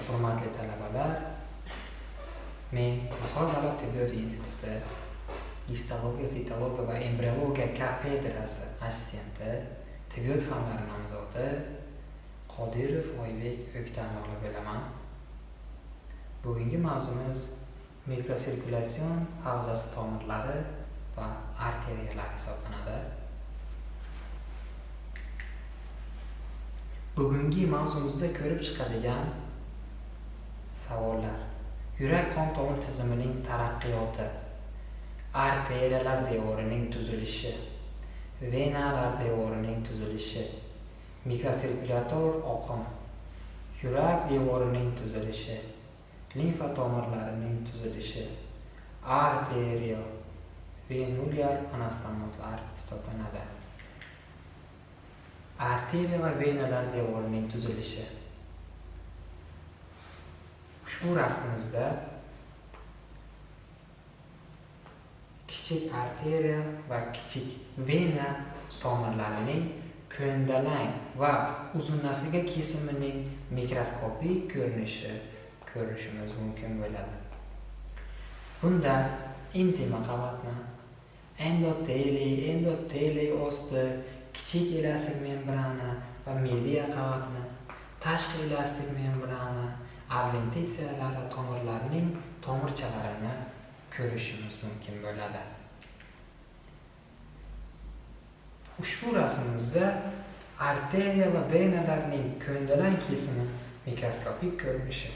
Hurmatli talabalar, men Buxoro davlat tibbiyot instituti gistologiya, sitologiya va embriologiya kafedrasi assistenti, tibbiyot fanlari nomzodi Qodirov Oybek O'ktamov bo'laman. Bugungi mavzumiz mikrosirkulyatsion havzasi tomirlari va arteriyalar hisoblanadi. Bugungi mavzumizda ko'rib chiqadigan savollar: yurak qon tomir tizimining taraqqiyoti, arteriyalar devorining tuzilishi, venalar devorining tuzilishi, mikrosirkulyator oqim, yurak devorining tuzilishi, limfa tomirlarining tuzilishi, arteriya venulyar anastomozlar hisoblanadi. Arteriya va venalar devorining tuzilishi. Ushbu rasmimizda kichik arteriya va kichik vena tomirlarining ko'ndalang va uzunasiga kesimining mikroskopik ko'rinishi ko'rishimiz mumkin bo'ladi. Bunda intima qavatni, endoteliy osti, kichik elastik membrana va media qavatni, tashqi elastik membrana, adventitsiyalar va tomirlarning tomirchalarini ko'rishimiz mumkin bo'ladi. Ushbu rasmimizda arteriya va venalarning ko'ndalang kesimi mikroskopik ko'rinishi.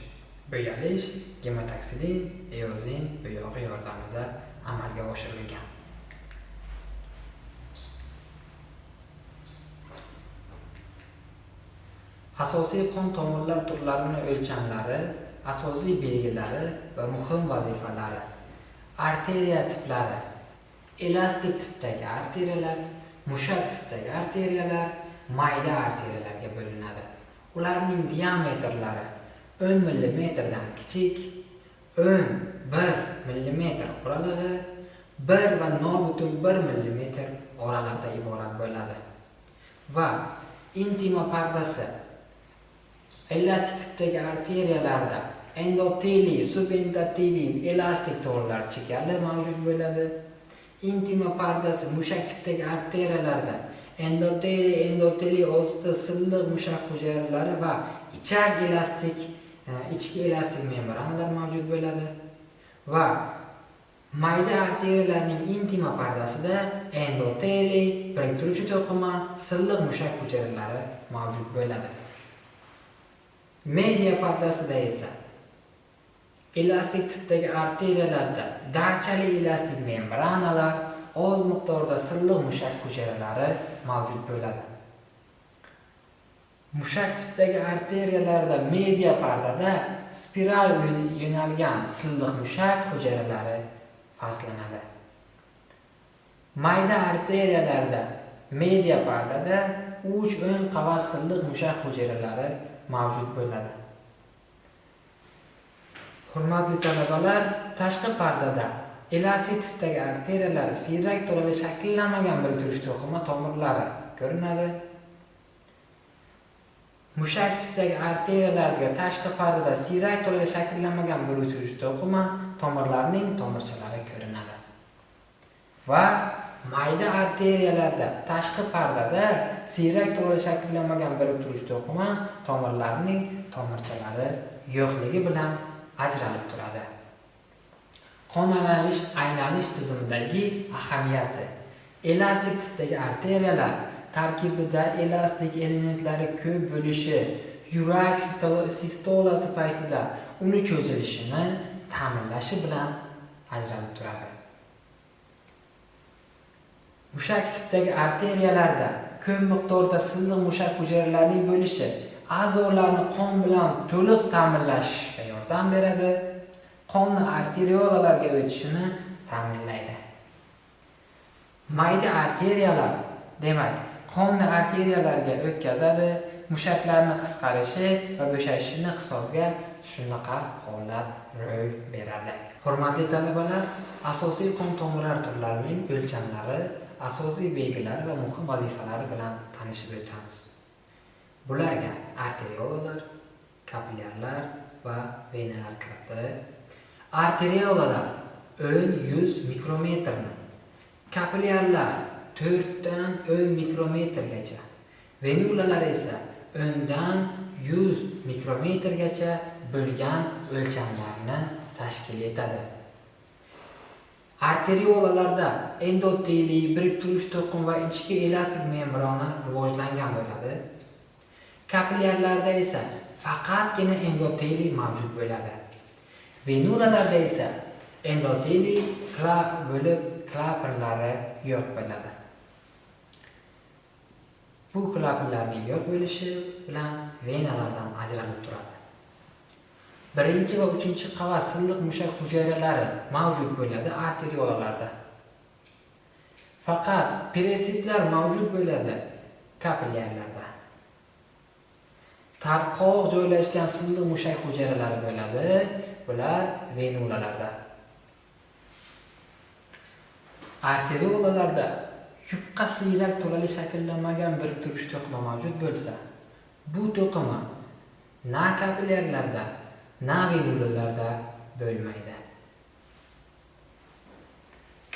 Bo'yalish gematoksilin, eozin bo'yog'i yordamida amalga oshirilgan. Asosiy qon tomirlar turlarining o'lchamlari, asosiy belgilari va muhim vazifalari. Arteriya tiplari: elastik tipdagi arteriyalar, mushak tipdagi arteriyalar, mayda arteriyalarga bo'linadi. Ularning diametrlari 10 mm dan kichik, 10-1 mm oralig'i, 1 va 0,1 mm oralig'ida iborat bo'ladi. Va intima pardasi elastik tipdagi arteriyalarda endoteliy, subendoteliy, elastik to'rlar chekali mavjud bo'ladi. Intima pardasi mushak tipdagi arteriyalarda endoteliy, endoteliy osti, silliq mushak hujayralari va ichak elastik, ichki elastik membranalar mavjud bo'ladi. Va mayda arteriyalarning intima pardasida endoteliy, biriktiruvchi to'qima, silliq mushak hujayralari mavjud bo'ladi. Media pardasida esa elastik tipdagi arteriyalarda darchali elastik membranalar, oz miqdorda silliq mushak hujayralari mavjud bo'ladi. Mushak tipdagi arteriyalarda media pardada spiral yo'nalgan silliq mushak hujayralari farqlanadi. Mayda arteriyalarda media pardada 3-10 qavat silliq mushak hujayralari mavjud bo'ladi. Hurmatli talabalar, tashqi pardada elastik tipdagi arteriyalar siyrak to'lali shakllanmagan biriktirish to'qima tomirlari ko'rinadi. Mushak tipdagi arteriyalarga tashqi pardada siyrak to'lali shakllanmagan biriktirish to'qima tomirlarining tomirchalari ko'rinadi. Va mayda arteriyalarda tashqi pardada siyrak to'lali shakllanmagan biriktirish to'qima tomirlarining tomirchalari yo'qligi bilan ajralib turadi. Qon aylanish tizimidagi ahamiyati. Elastik tipdagi arteriyalar tarkibida elastik elementlari ko'p bo'lishi yurak sistolasi paytida uni cho'zilishini ta'minlashi bilan ajralib turadi. Mushak tipdagi arteriyalarda ko'p miqdorda silliq mushak hujayralarining bo'lishi a'zolarni qon bilan to'liq ta'minlashga yordam beradi, qonni arteriolalarga o'tishini ta'minlaydi. Mayda arteriyalar, demak, qonni arteriyalarga o'tkazadi, mushaklarni qisqarishi va bo'shashishini hisobga shunaqa holat ro'y beradi. Hurmatli talabalar, asosiy qon tomirlar turlarining o'lchamlari, asosiy belgilari va muhim vazifalari bilan tanishib o'tamiz. Bularga arteriolalar, kapillyarlar, va venalar kiradi. Arteriolalar 10-100 mikrometrni, kapillyarlar 4dan 10 mikrometrgacha, venulalar esa 10dan 100 mikrometrgacha bo'lgan o'lchamlarni tashkil etadi. Arteriolalarda endoteliy, biriktirish to'qim va ichki elastik membrana rivojlangan bo'ladi. Kapillyarlarda esa faqatgina endoteliy mavjud bo'ladi. Venulalarda esa endoteliy bo'lib klapanlari yo'q bo'ladi. Bu klapanlarning yo'q bo'lishi bilan venalardan ajralib turadi. Birinchi va uchinchi qavat silliq mushak hujayralari mavjud bo'ladi arteriolalarda. Faqat perisitlar mavjud bo'ladi kapillyarlarda. Tarqoq joylashgan silliq mushak hujayralari bo'ladi, bular venulalarda. Arteriolalarda yupqa siyrak to'lali shakllanmagan biriktirish to'qima mavjud bo'lsa, bu to'qima na kapillyarlarda, na venulalarda bo'lmaydi.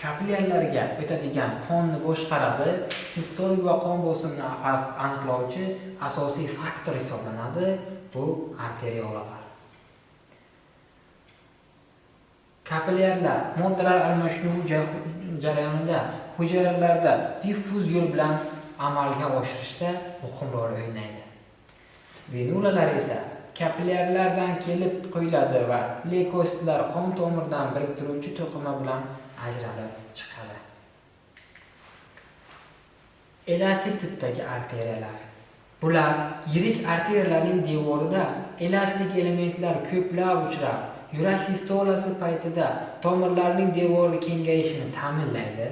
Kapillyarlarga o'tadigan qonni boshqaradi, sistolik va qon bosimini aniqlovchi asosiy faktor hisoblanadi bu arteriolalar. Kapillyarlar moddalar almashinuvi jarayonida hujayralarda diffuz yo'l bilan amalga oshirishda muhim rol o'ynaydi. Venulalar esa kapillyarlardan kelib quyiladi va leykositlar qon tomiridan biriktiruvchi to'qima bilan ajralib chiqadi. Elastik tipdagi arteriyalar. Bular yirik arteriyalarning devorida elastik elementlar ko'plab uchrab, yurak sistolasi paytida tomirlarning devori kengayishini ta'minlaydi.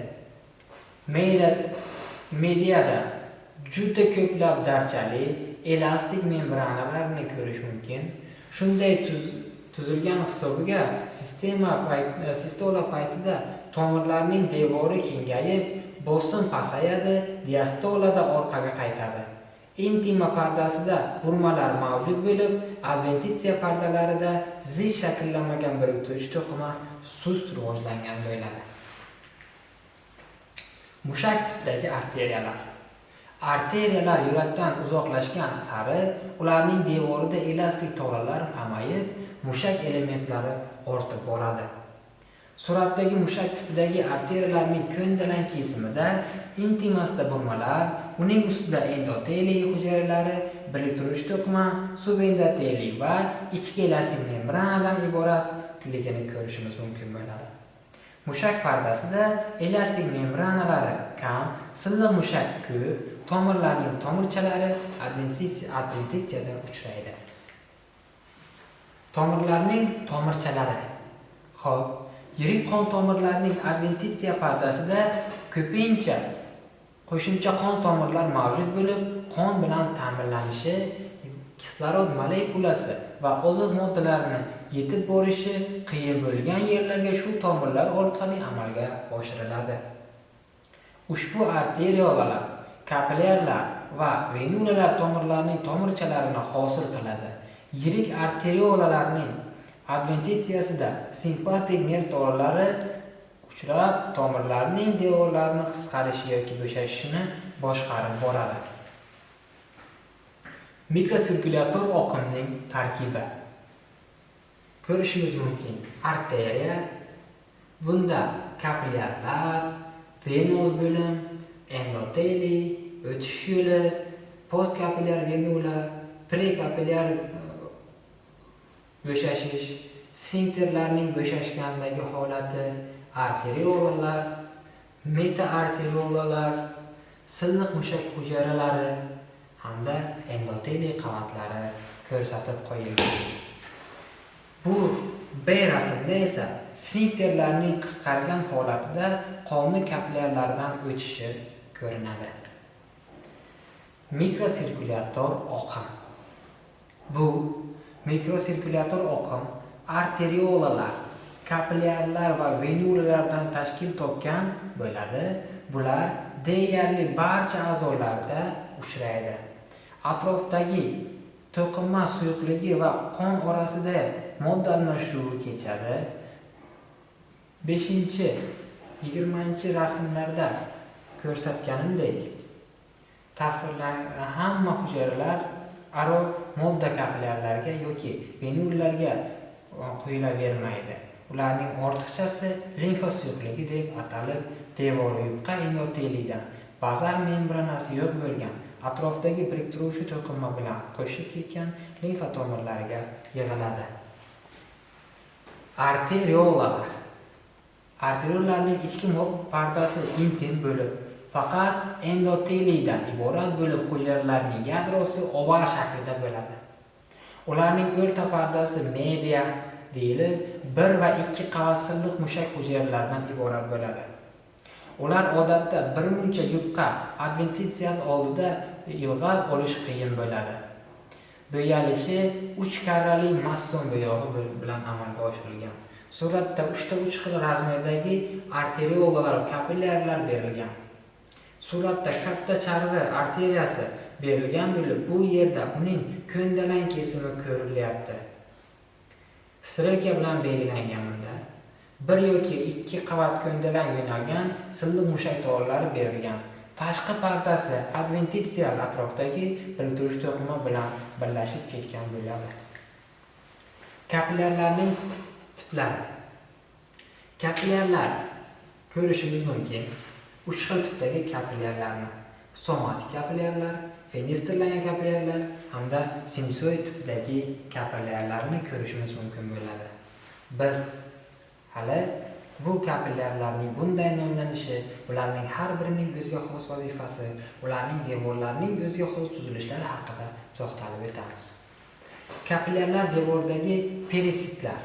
Mediada juda ko'plab darchali elastik membranalarni ko'rish mumkin. Shunday tuzilgan hisobiga sistola paytida tomirlarning devori kengayib, bosim pasayadi, diastolada orqaga qaytadi. Intima pardasida burmalar mavjud bo'lib, adventitsiya pardalarida zich shakllanmagan biriktirish to'qima sust rivojlangan bo'ladi. Mushak tipdagi arteriyalar. Arteriyalar yurakdan uzoqlashgan sari ularning devorida elastik tolalar kamayib, mushak elementlari ortib boradi. Suratdagi mushak tipidagi arteriyalarning ko'ndalang kesimida intimasida burmalar, uning ustida endoteliy hujayralari, biriktirish to'qima, subendoteliy va ichki elastik membranadan iboratligini ko'rishimiz mumkin bo'ladi. Mushak pardasida elastik membranalari kam, silliq mushak ko'p, tomirlarning tomirchalari adventitsiyada uchraydi. Tomirlarning tomirchalari. Xo'p, yirik qon tomirlarining adventitsiya pardasida ko'pincha qo'shimcha qon tomirlar mavjud bo'lib, qon bilan ta'minlanishi, kislorod molekulasi va oziq moddalarini yetib borishi qiyin bo'lgan yerlarga shu tomirlar orqali amalga oshiriladi. Ushbu arteriolalar, kapillyarlar va venulalar tomirlarning tomirchalarini hosil qiladi. Yirik arteriolalarning adventitsiyasida simpatik nerv tolalari uchrab, tomirlarning devorlarini qisqarishi yoki bo'shashishini boshqarib boradi. Mikrosirkulyator oqimning tarkibi. Ko'rishimiz mumkin. Arteriya, bunda kapillyarlar, venoz bo'lim, endoteliy, o'tish yo'li, postkapillyar venula, prekapillyar bo'shashish, sfinkterlarning bo'shashgandagi holati, arteriolalar, metaarteriolalar, silliq mushak hujayralari hamda endoteliy qavatlari ko'rsatib qo'yilgan. Bu B rasmda esa sfinkterlarning qisqargan holatida qonni kapillyarlardan o'tishi ko'rinadi. Mikrosirkulyator oqim. Bu mikrosirkulyator oqim arteriolalar, kapillyarlar va venulalardan tashkil topgan bo'ladi. Bular deyarli barcha a'zolarda uchraydi. Atrofdagi To'qima suyuqligi va qon orasida modda almashinuvi kechadi. 5-chi, 20-chi rasmlarda ko'rsatganimdek, tasvirlangan hamma hujayralar aro modda kapillyarlarga yoki venullarga quyilavermaydi. Ularning ortiqchasi limfa suyuqligi deb atalib, devori yupqa endoteliydan bazal membranasi yo'q bo'lgan atrofdagi biriktiruvchi to'qima bilan qo'shib ketgan limfa tomirlariga yig'iladi. Arteriolalar. Arteriolalarning ichki pardasi intim bo'lib, faqat endoteliydan iborat bo'lib, hujayralarning yadrosi oval shaklida bo'ladi. Ularning o'rta pardasi media deyilib, 1 va 2 qavat silliq mushak hujayralaridan iborat bo'ladi. Ular odatda bir muncha yupqa adventitsiya oldida ilg'ab olish qiyin bo'ladi. Bo'yalishi 3 karrali masson bo'yog'i bilan amalga oshirilgan. Suratda 3 ta 3 xil razmerdagi arteriolalar, kapillyarlar berilgan. Suratda katta charvi arteriyasi berilgan bo'lib, bu yerda uning ko'ndalang kesimi ko'rilyapti. Strelka bilan belgilangan bunda 1 yoki 2 qavat ko'ndalang yo'nalgan silliq mushak tolalari berilgan. Tashqi pardasi adventitsial atrofdagi biriktiruvchi to'qima bilan birlashib ketgan bo'ladi. Kapillyarlarning tiplari. Kapillyarlar ko'rishimiz mumkin. 3 xil tipdagi kapillyarlarni: somatik kapillyarlar, fenestrlangan kapillyarlar hamda sinusoid tipidagi kapillyarlarni ko'rishimiz mumkin bo'ladi. Biz hali bu kapillyarlarning bunday nomlanishi, ularning har birining o'ziga xos vazifasi, ularning devorlarining o'ziga xos tuzilishlari haqida to'xtalib o'tamiz. Kapillyarlar devoridagi perisitlar.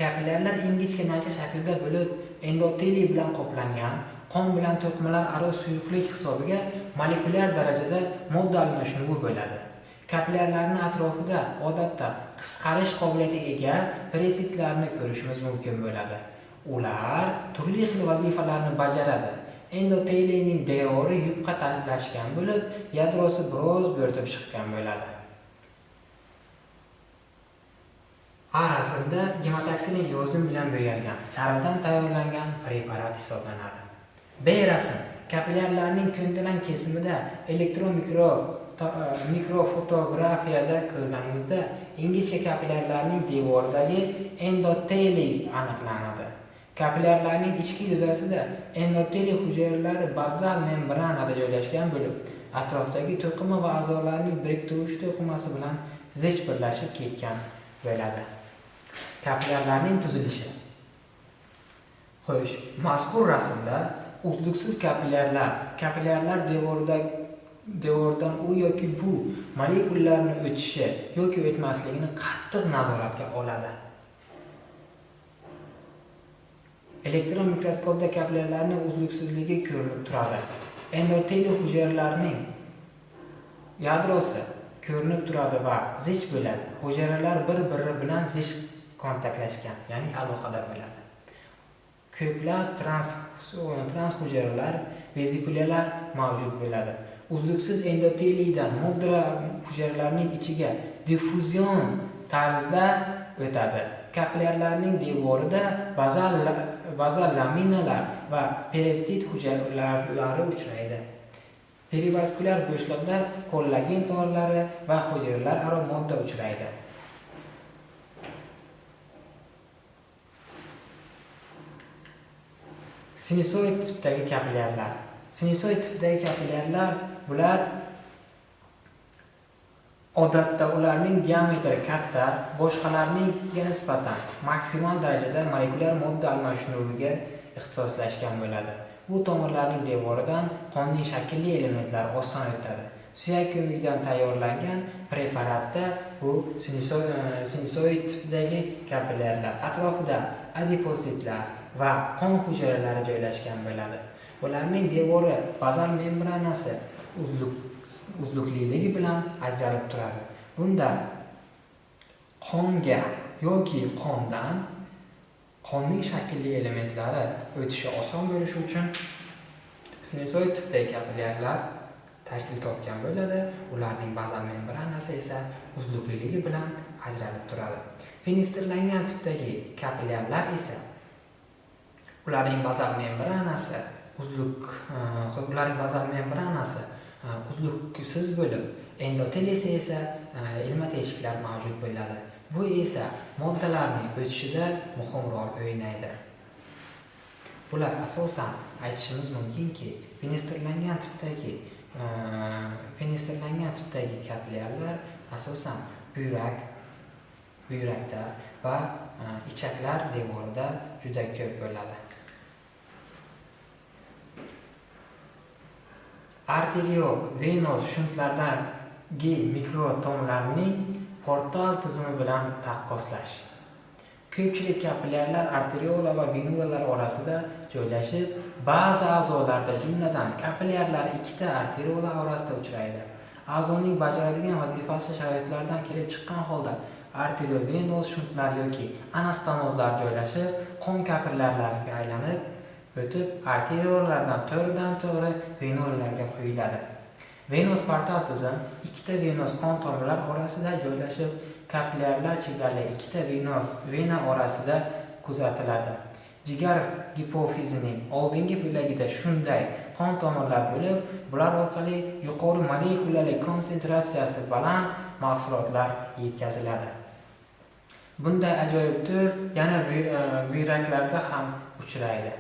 Kapillyarlar ingichka naycha shaklida bo'lib, endoteliy bilan qoplangan, qon bilan to'qimalar aro suyuqlik hisobiga molekulyar darajada modda almashinuvi bo'ladi. Kapillyarlarning atrofida odatda qisqarish qobiliyatiga ega perisitlarni ko'rishimiz mumkin bo'ladi. Ular turli xil vazifalarni bajaradi. Endoteliyning devori yupqa ta'riflashgan bo'lib, yadrosi biroz bo'rtib chiqqan bo'ladi. A rasmda gemotoksin yozim bilan bo'yalgan, charmdan tayyorlangan preparat hisoblanadi. B rasm kapillyarlarning ko'ndalang kesimida elektron mikrofotografiyada ko'rganimizda ingichka kapillyarlarning devoridagi endoteliy aniqlanadi. Kapillyarlarning ichki yuzasida endoteliy hujayralari bazal membranada joylashgan bo'lib, atrofdagi to'qima va a'zolarning biriktiruvchi to'qimasi bilan zich birlashib ketgan bo'ladi. Kapillyarlarning tuzilishi. Xo'sh, mazkur rasmda uzluksiz kapillyarlar, kapillyarlar devordan u yoki bu molekulalarni o'tishi yoki o'tmasligini qattiq nazoratga oladi. Elektron mikroskopda kapillyarlarning uzluksizligi ko'rinib turadi. Endoteliy hujayralarining yadrosi ko'rinib turadi va zich bo'ladi. Hujayralar bir-biri bilan zich kontaktlashgan, ya'ni aloqada bo'ladi. Ko'plab trans hujayralar, vezikulalar mavjud bo'ladi. Uzluksiz endoteliydan moddalar hujayralarning ichiga diffuzion tarzda o'tadi. Kapillyarlarning devorida bazal laminalar va perisit hujayralari uchraydi. Perivaskulyar bo'shliqda kollagen tolalari va hujayralar aro modda uchraydi. Sinusoid tipdagi kapillyarlar. Sinusoid tipdagi kapillyarlar bular odatda ularning diametri katta, boshqalarnikiga nisbatan maksimal darajada molekulyar modda almashinuviga ixtisoslashgan bo'ladi. Bu tomirlarning devoridan qonning shaklli elementlari oson o'tadi. Suyak ko'migidan tayyorlangan preparatda bu sinusoid tipdagi kapillyarlar atrofida adipositlar va qon hujayralari joylashgan bo'ladi. Ularning devori bazal membranasi uzlukliligi bilan ajralib turadi. Bunda qonga yoki qondan qonning shaklli elementlari o'tishi oson bo'lishi uchun sinusoid tipdagi kapillyarlar tashkil topgan bo'ladi. Ularning bazal membranasi esa uzlukliligi bilan ajralib turadi. Fenestrlangan tipdagi kapillyarlar esa ularning bazal membranasi uzluksiz bo'lib, endoteliysi esa ilma teshiklar mavjud bo'ladi. Bu esa moddalarning o'tishida muhim rol o'ynaydi. Bular asosan aytishimiz mumkinki, fenestrlangan tipdagi kapillyarlar asosan buyrakda va ichaklar devorida juda ko'p bo'ladi. Arteriovenoz shuntlardagi mikrotomlarning portal tizimi bilan taqqoslash. Ko'pchilik kapillyarlar arteriola va venulalar orasida joylashib, ba'zi a'zolarda, jumladan kapillyarlar ikkita arteriola orasida uchraydi. A'zoning bajaradigan vazifasi sharoitlardan kelib chiqqan holda arteriovenoz shuntlar yoki anastomozlar joylashib, qon kapillyarlariga aylanib o'tib, arteriolalardan to'g'ridan-to'g'ri venulalarga quyiladi. Venoz portal tizim ikkita venoz qon tomirlar orasida joylashib, kapillyarlar chigalli ikkita vena orasida kuzatiladi. Jigar gipofizining oldingi bo'lagida shunday qon tomirlar bo'lib, bular orqali yuqori molekulali konsentratsiyasi baland mahsulotlar yetkaziladi. Bunday ajoyib tur yana buyraklarda ham uchraydi.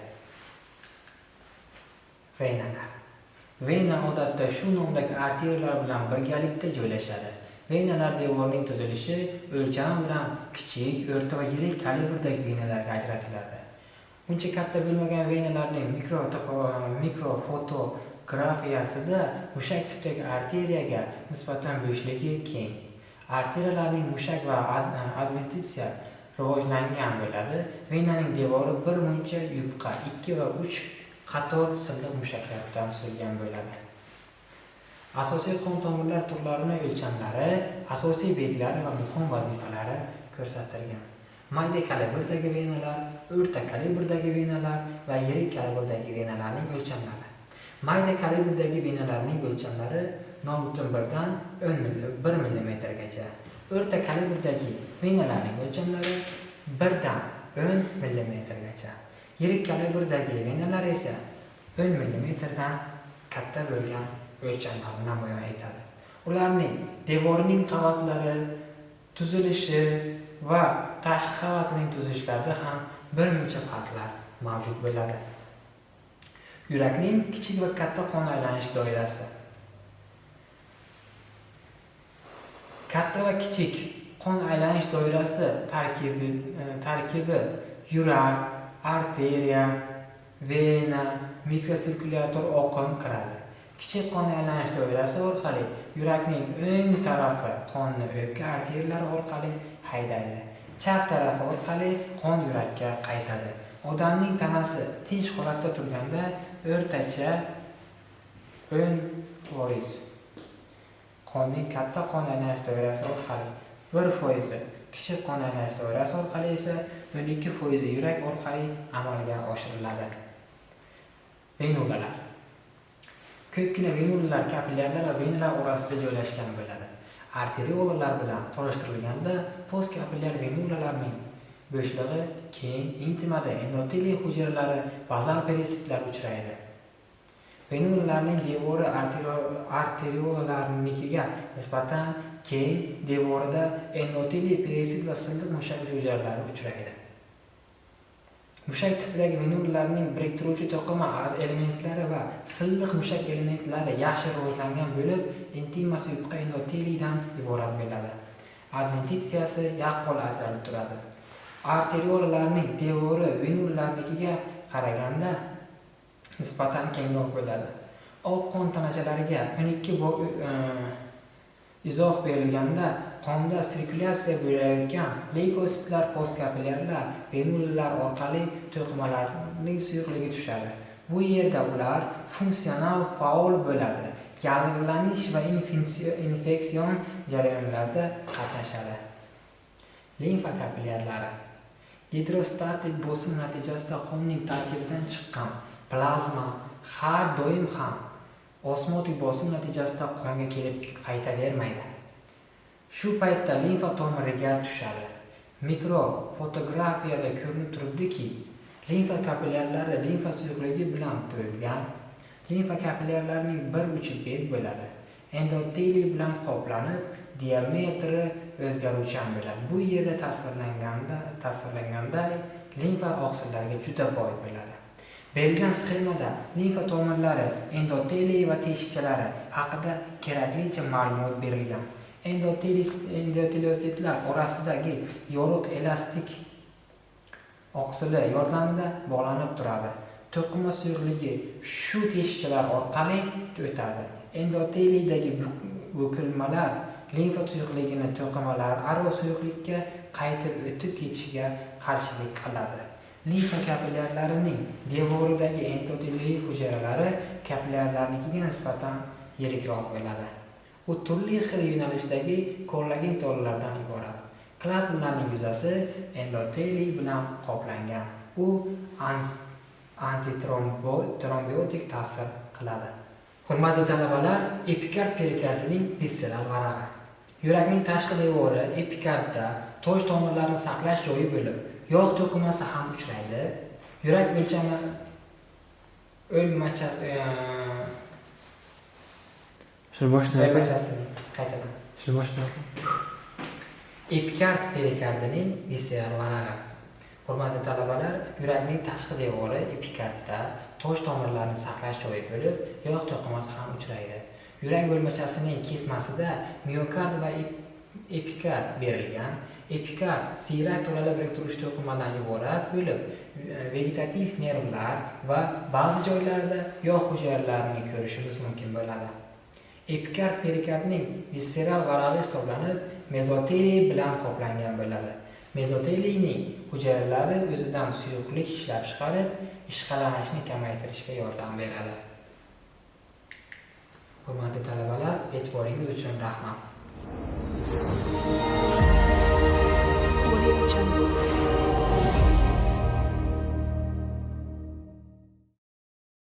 Venalar. Vena odatda shu nomdagi arteriyalar bilan birgalikda joylashadi. Venalar devorining tuzilishi o'lchami bilan kichik, o'rta va yirik kalibrdagi venalarga ajratiladi. Uncha katta bo'lmagan venalarning mikrofotografiyasida mushak tipdagi arteriyaga nisbatan bo'shligi keng. Arteriyalarning mushak va adventitsiya rivojlangan bo'ladi. Venaning devori bir muncha yupqa, 2 va 3 qator silliq mushaklardan tuzilgan bo'ladi. Asosiy qon tomirlar turlarining o'lchamlari, asosiy belgilari va muhim vazifalari ko'rsatilgan. Mayda kalibrdagi venalar, o'rta kalibrdagi venalar va yirik kalibrdagi venalarning o'lchamlari. Mayda kalibrdagi venalarning o'lchamlari 0.1 dan 1 millimetrgacha. O'rta kalibrdagi venalarning o'lchamlari 1 dan 10 millimetrgacha. Yirik kalibrdagi venalar esa 10 millimetrdan katta bo'lgan o'lchamlarni namoyon etadi. Ularning devorining qavatlari, tuzilishi va tashqi qavatining tuzilishlarida ham bir muncha farqlar mavjud bo'ladi. Yurakning kichik va katta qon aylanish doirasi. Katta va kichik qon aylanish doirasi tarkibi yurak, arteriya, vena, mikrosirkulyator oqim kiradi. Kichik qon aylanish doirasi orqali yurakning o'ng tarafi qonni o'pka arteriyalari orqali haydaydi. Chap tarafi orqali qon yurakka qaytadi. Odamning tanasi tinch holatda turganda o'rtacha 10% qonning katta qon aylanish doirasi orqali 1%, kichik qon aylanish doirasi orqali esa 12% yurak orqali amalga oshiriladi. Venulalar. Ko'pgina venulalar kapillyarlar va venalar orasida joylashgan bo'ladi. Arteriolalar bilan solishtirilganda postkapillyar venulalarning bo'shlig'i keng, intimada endoteliy hujayralari, bazal perisitlar uchraydi. Venulalarning devori arteriolalarnikiga nisbatan keng, devorida endoteliy perisit va silliq mushak hujayralari uchraydi. Mushak tipidagi venulalarning biriktiruvchi to'qima elementlari va silliq mushak elementlari yaxshi rivojlangan bo'lib, intimasi yupqa endoteliydan iborat bo'ladi. Adventitsiyasi yaqqol ajralib turadi. Arteriolalarning devori venulalarnikiga qaraganda nisbatan kengroq bo'ladi. Oq qon tanachalariga 12 izoh berilganda qonda sirkulyatsiya bo'layotgan leykositlar postkapillyarlar venulalar orqali to'qimalarning suyuqligi tushadi. Bu yerda ular funksional faol bo'ladi, yallig'lanish va infeksion jarayonlarda qatnashadi. Limfa kapillyarlari gidrostatik bosim natijasida qonning tarkibidan chiqqan plazma har doim ham Osmotik bosim natijasida qonga kelib qaytavermaydi. Shu paytda limfa tomiriga tushadi. Mikrofotografiyada ko'rinib turibdiki, limfa kapillyarlari limfa suyuqligi bilan to'lgan. Limfa kapillyarlarining bir uchi bet bo'ladi. Endoteliy bilan qoplanib, diametri o'zgaruvchan bo'ladi. Bu yerda tasvirlanganday limfa oqsillarga juda boy bo'ladi. Berilgan sxemada limfa tomirlari, endoteliy va teshikchalari haqida keraklicha ma'lumot berilgan. Endoteliositlar orasidagi yoriq elastik oqsili yordamida bog'lanib turadi. To'qima suyuqligi shu teshikchalar orqali o'tadi. Endoteliydagi bukilmalar limfa suyuqligini to'qimalar aro suyuqlikka qaytib o'tib ketishiga qarshilik qiladi. Limfa kapillyarlarining devoridagi endoteliy hujayralari kapillyarlarnikiga nisbatan yirikroq bo'ladi. U turli xil yo'nalishdagi kollagen to'lalardan iborat. Klapanlarning yuzasi endoteliy bilan qoplangan. U antitrombiotik ta'sir qiladi. Hurmatli talabalar, epikard perikardining visseral varag'i. Yurakning tashqi devori epikardda tosh tomirlarini saqlash joyi bo'lib, yog' to'qimasi ham uchraydi. Yurak o'lchami o'lmachasi Shuni boshdan o'lmachasining qaytadan. Shuni boshdan. Epikard perikardining visseral varag'i. Hurmatli talabalar, yurakning tashqi devori epikardda tosh tomirlarini saqlash joyi bo'lib, yog' to'qimasi ham uchraydi. Yurak bo'lmachasining kesmasida miokard va epikard berilgan. Epikard siyrak to'lalar biriktiruvchi to'qimadan iborat bo'lib, vegetativ nervlar va ba'zi joylarda yog' hujayralarini ko'rishimiz mumkin bo'ladi. Epikard perikardning visseral varag'i hisoblanib, mezoteliy bilan qoplangan bo'ladi. Mezoteliyning hujayralari o'zidan suyuqlik ishlab chiqarib, ishqalanishni kamaytirishga yordam beradi. Hurmatli talabalar, e'tiboringiz uchun rahmat.